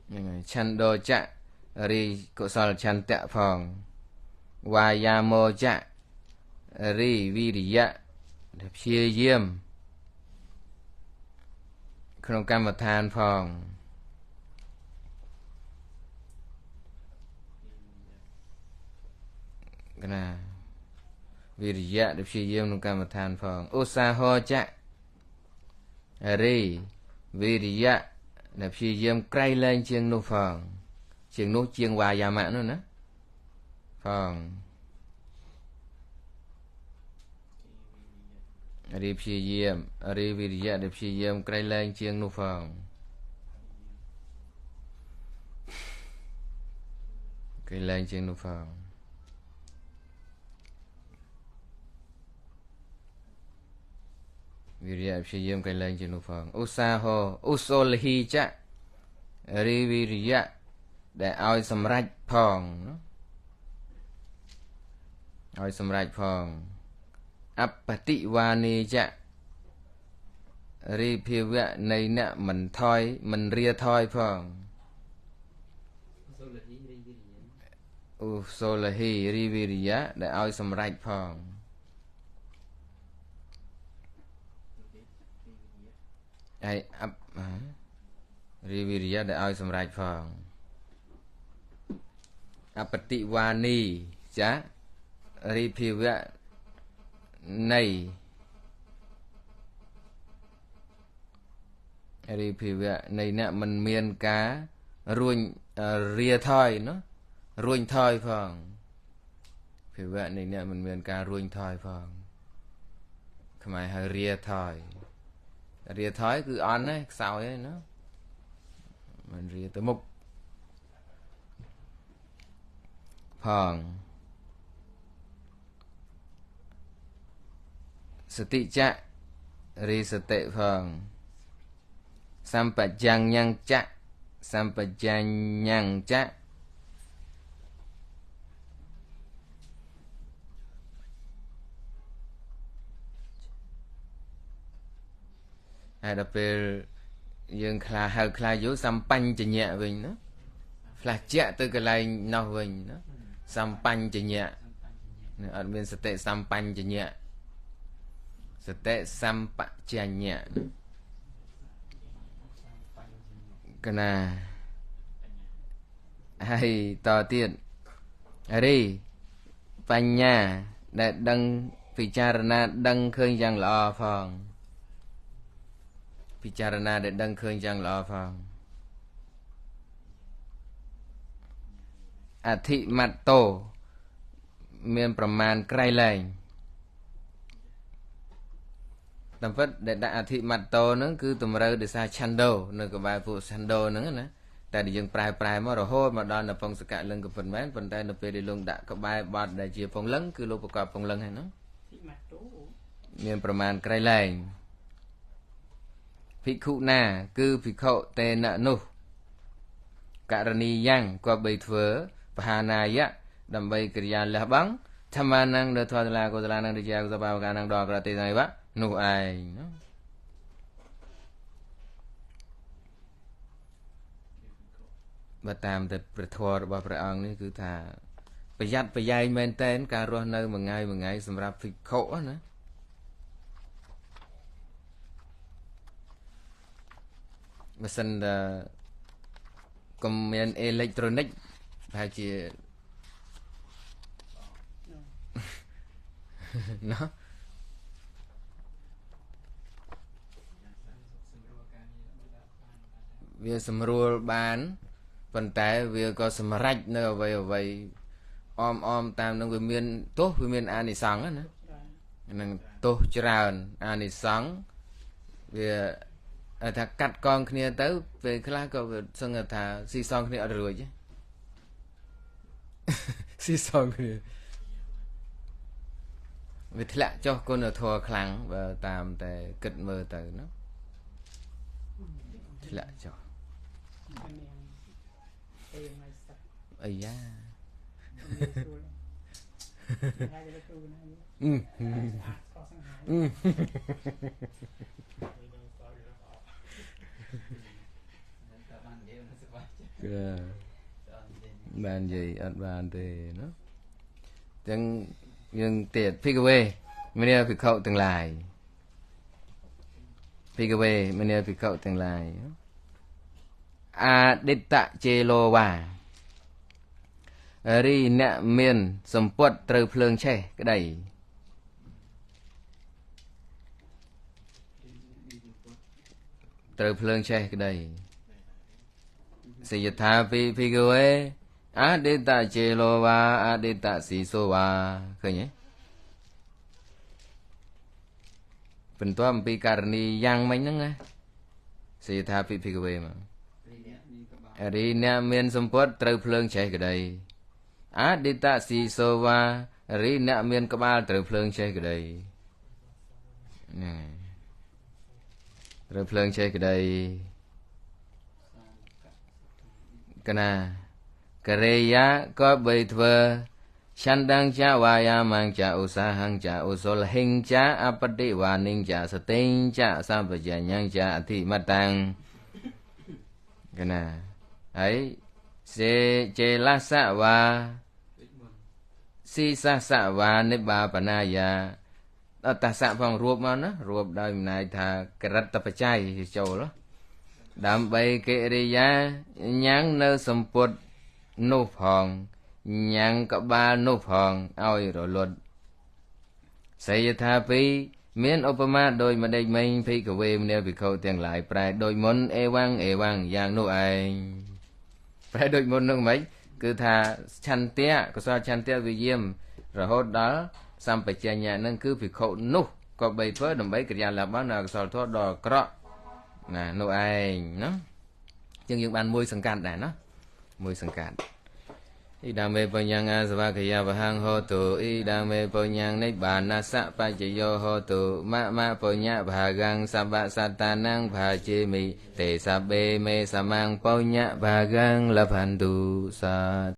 ហ្នឹងហើយឆន្ទោចៈរីកុសលឆន្ទៈផងវាយាមោចៈរីវិរិយៈដែលព្យាយាមក្នុងកម្មដ្ឋានផងកណាវិរិយៈដែលព្យាយាមក្នុងកម្មដ្ឋានផងឧស្សាហោចៈរីវិរិយៈដែលព្យាយាមក្រៃលែងជាងនោះផងជាងនោះជាងវាយាមៈនោះណាផងរីព្យាយាមរីវិរិយៈដែលព្យាយាមក្រៃលែងជាងនោះផងក្រៃលែងជាងនោះផងវិរិយៈព្យាយាមក្រៃលែងជាងនោះផងឧស្សាហោឧសូលហិចៈរីវិរិយៈដែលឲ្យសម្រេចផងឲ្យសម្រេចផងអបតិវានីចៈរីភាវៈនៃអ្នកមិនថយមិនរាថយផងឧសូលហិរីវិរិយៈដែលឲ្យសម្រេចផងហើយអបរីវិរិយៈដែលឲ្យសម្រេចផងអបតិវានីចៈរីភាវៈនៃរីភាវៈនៃអ្នកមិនមានការរួញរាថយណារួញថយផងភាវៈនៃអ្នកមិនមានការរួញថយផងខ្មែរហៅរាថយរាថយគឺអន់ហើយខ្សោយហើយណាមិនរាទៅមុខផងសតិចៈរីសតិផងសម្បញ្ញញ្ចៈសម្បញ្ញញ្ចៈហើយដល់ពេលយើងខ្លាហៅខ្លាយូសម្បញ្ញៈវិញណាផ្លាស់ជាទៅកន្លែងនោះវិញណាសម្បញ្ញៈអត់មានសតិសម្បញ្ញៈសតិសម្បជញ្ញៈកណាហើយតទៀតរីបញ្ញាដែលដឹងពិចារណាដឹងឃើញយ៉ាងល្អផងពិចារណាដែលដឹងឃើញយ៉ាងល្អផងអធិមត្តោមានប្រមាណក្រៃលែងតាមពិតដែលដាក់អធិមត្តោហ្នឹងគឺតម្រូវដោយសារឆន្ទោនៅក្បែរពួកឆន្ទោហ្នឹងណាតែយើងប្រែប្រែមករហូតមកដល់នៅពងសកលឹងក៏ពិតមែនប៉ុន្តែនៅពេលដែលលោកដាក់ក្បែរបត់ដែលជាពងលឹងគឺលោកប្រកបពងលឹងហើយហ្នឹងមានប្រមាណក្រៃលែងភិក្ខុណាគឺភិក្ខុតេនៈនោះករណីយ៉ាងក៏បីធ្វើបហានាយៈដើម្បីកិរិយាលះបង់ធម្មនំនៅធម៌លាកុសលានំរិយាកុសលបាវកានំដល់ក្រតិសៃវៈនោះឯងណាបើតាមតែព្រះធម៌របស់ព្រះអង្គនេះគឺថាប្រយ័ត្នប្រយែងមែនតែនការរស់នៅមួយថ្ងៃមួយថ្ងៃសម្រាប់ភិក្ខុណាបើសិនតែកុំមានអេឡិចត្រូនិកប្រហែលជាណោះវាសម្រួលបានប៉ុន្តែវាក៏សម្រេចនៅអ្វីអ្វីអមអមតាមនឹងវាមានទោសវាមានអានិសង្សណានឹងទោសច្រើនអានិសង្សវាថាកាត់កងគ្នាទៅពេលខ្លះក៏វាសឹងថាស៊ីសងគ្នាអត់រួចស៊ីសងគ្នាវាធ្លាក់ចុះគុណធម៌ខ្លាំងបើតាមតែគិតមើលទៅណាធ្លាក់ចុះអាយ៉ា បាននិយាយអត់បានទេណាចឹងយើងទៀតភិក្ខវេមនាភិក្ខុទាំងឡាយភិក្ខវេមនាភិក្ខុទាំងឡាយអតីតចេលោវារីអ្នកមានសម្ពុតត្រូវភ្លើងឆេះក្តីត្រូវភ្លើងឆេះក្តីសយថាភិភិក្ខវេអតីតចេលោវាអតីតស៊ីសូវាឃើញទេបន្ទាប់អំពីករណីយ៉ាងមិញហ្នឹងណាសយថាភិភិក្ខវេមករីអ្នកមានសម្ពុតត្រូវភ្លើងឆេះក្តីអតីតស៊ីសូវារីអ្នកមានក្បាលត្រូវភ្លើងឆេះក្តីហ្នឹងត្រូវភ្លើងឆេះក្តីកណាករិយាក៏បីធ្វើឆន្ទងចាវាយាមងចាឧស្សាហងចាឧសុលហិងចាអបតិវានិងចាសតិងចាសម្បជញ្ញងចាអធិមតាំងកណាហើយសេចេលសវាស៊ីសសវានិបាបណាយាអតសៈផងរួបមកណារួបដោយម្នាយថាក្រិតបច្ច័យចូលដើម្បីកិរិយាញ៉ាំងនៅសម្ពុតនោះផងញ៉ាំងក្បាលនោះផងឲ្យរលត់សយថាពីមានឧបមាដោយម្ដេចមិញភិក្ខវេមនាភិក្ខុទាំងឡាយប្រែដោយមុនអេវ៉ាំងអេវ៉ាំងយ៉ាងនោះឯងប្រែដូចមុននោះមិនគឺថាឆន្ទៈកុសលឆន្ទៈវិយាមរហូតដល់សម្បជញ្ញៈនឹងគឺភិក្ខុនោះក៏បីធ្វើដើម្បីកិរិយាលះបង់នៅអកុសលធម៌ដ៏អាក្រក់ណានោះឯងណាជាងយើងបានមួយសង្កាត់ដែរណាមួយសង្កាត់អ៊ីដាមេបញ្ញងអាសវខយាវហង្ហោតុអ៊ីដាមេបញ្ញងនិបានសៈបច្ចយោហោតុមមបញ្ញභាកੰសបសតានੰභាជេមិទេសបេមេសមੰបញ្ញභាកੰលភន្ទុសា